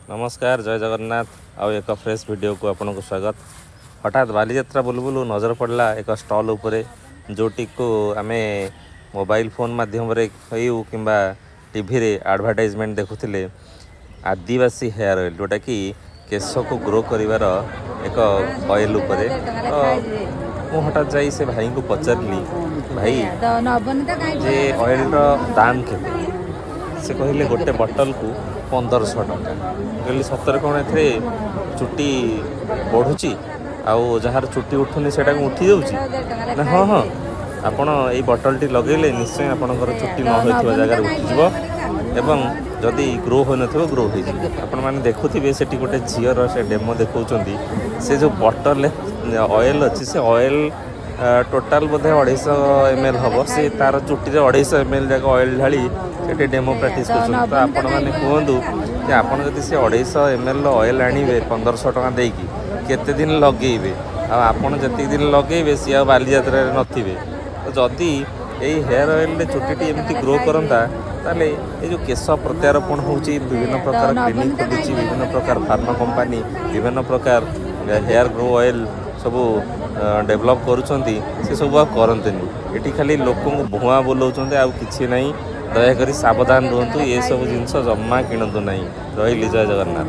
ନମସ୍କାର, ଜୟ ଜଗନ୍ନାଥ। ଆଉ ଏକ ଫ୍ରେଶ୍ ଭିଡ଼ିଓକୁ ଆପଣଙ୍କୁ ସ୍ୱାଗତ। ହଠାତ୍ ବାଲିଯାତ୍ରା ବୁଲୁ ବୁଲୁ ନଜର ପଡ଼ିଲା ଏକ ଷ୍ଟଲ୍ ଉପରେ, ଯେଉଁଟିକୁ ଆମେ ମୋବାଇଲ ଫୋନ୍ ମାଧ୍ୟମରେ ହେଉ କିମ୍ବା ଟିଭିରେ ଆଡ଼ଭର୍ଟାଇଜମେଣ୍ଟ ଦେଖୁଥିଲେ। ଆଦିବାସୀ ହେୟାର ଅଏଲ୍, ଯେଉଁଟାକି କେଶକୁ ଗ୍ରୋ କରିବାର ଏକ ଅଏଲ୍ ଉପରେ। ତ ମୁଁ ହଠାତ୍ ଯାଇ ସେ ଭାଇଙ୍କୁ ପଚାରିଲି, ଭାଇ, ଯେ ଅଏଲ୍ର ଦାମ କେତେ? ସେ କହିଲେ, ଗୋଟେ ବଟଲକୁ 1500 ଟଙ୍କା। ମୁଁ କହିଲି, ସତରେ କ'ଣ ଏଥିରେ ଚୁଟି ବଢ଼ୁଛି ଆଉ ଯାହାର ଚୁଟି ଉଠୁନି ସେଇଟାକୁ ଉଠି ଯାଉଛି ନା? ହଁ, ଆପଣ ଏଇ ବଟଲଟି ଲଗେଇଲେ ନିଶ୍ଚୟ ଆପଣଙ୍କର ଚୁଟି ନ ହୋଇଥିବା ଜାଗାରେ ଉଠିଯିବ ଏବଂ ଯଦି ଗ୍ରୋ ହୋଇନଥିବ, ଗ୍ରୋ ହୋଇଯିବ। ଆପଣମାନେ ଦେଖୁଥିବେ, ସେଠି ଗୋଟେ ଝିଅର ସେ ଡେମୋ ଦେଖାଉଛନ୍ତି। ସେ ଯେଉଁ ବଟଲରେ ଅଏଲ୍ ଅଛି, ସେ ଅଏଲ୍ ଟୋଟାଲ୍ ବୋଧେ 250 ଏମ୍ ଏଲ୍ ହେବ। ସେ ତାର ଚୁଟିରେ 250 ଏମ୍ ଏଲ୍ ଯାକ ଅଏଲ୍ ଢାଳି ସେଠି ଡେମୋ ପ୍ରାକ୍ଟିସ୍ କରୁଛନ୍ତି। ତ ଆପଣମାନେ କୁହନ୍ତୁ ଯେ ଆପଣ ଯଦି ସେ 250 ଏମ୍ ଏଲ୍ର ଅଏଲ୍ ଆଣିବେ 1500 ଟଙ୍କା ଦେଇକି, କେତେ ଦିନ ଲଗେଇବେ? ଆଉ ଆପଣ ଯେତିକି ଦିନ ଲଗେଇବେ, ସିଏ ଆଉ ବାଲିଯାତ୍ରାରେ ନଥିବେ। ତ ଯଦି ଏଇ ହେୟାର ଅଏଲ୍ରେ ଚୁଟିଟି ଏମିତି ଗ୍ରୋ କରନ୍ତା, ତାହେଲେ ଏ ଯେଉଁ କେଶ ପ୍ରତ୍ୟାରୋପଣ ହେଉଛି, ବିଭିନ୍ନ ପ୍ରକାର କ୍ଲିନିକ୍ ଖୋଲୁଛି, ବିଭିନ୍ନ ପ୍ରକାର ଫାର୍ମା କମ୍ପାନୀ ବିଭିନ୍ନ ପ୍ରକାର ହେୟାର ଗ୍ରୋ ଅଏଲ୍ ସବୁ ଡେଭଲପ୍ କରୁଛନ୍ତି, ସେ ସବୁ ଆଉ କରନ୍ତିନି। ଏଠି ଖାଲି ଲୋକଙ୍କୁ ଭୁଆଁ ବୁଲାଉଛନ୍ତି, ଆଉ କିଛି ନାହିଁ। ଦୟାକରି ସାବଧାନ ରୁହନ୍ତୁ, ଏସବୁ ଜିନିଷ ଜମା କିଣନ୍ତୁ ନାହିଁ। ରହିଲି, ଜୟ ଜଗନ୍ନାଥ।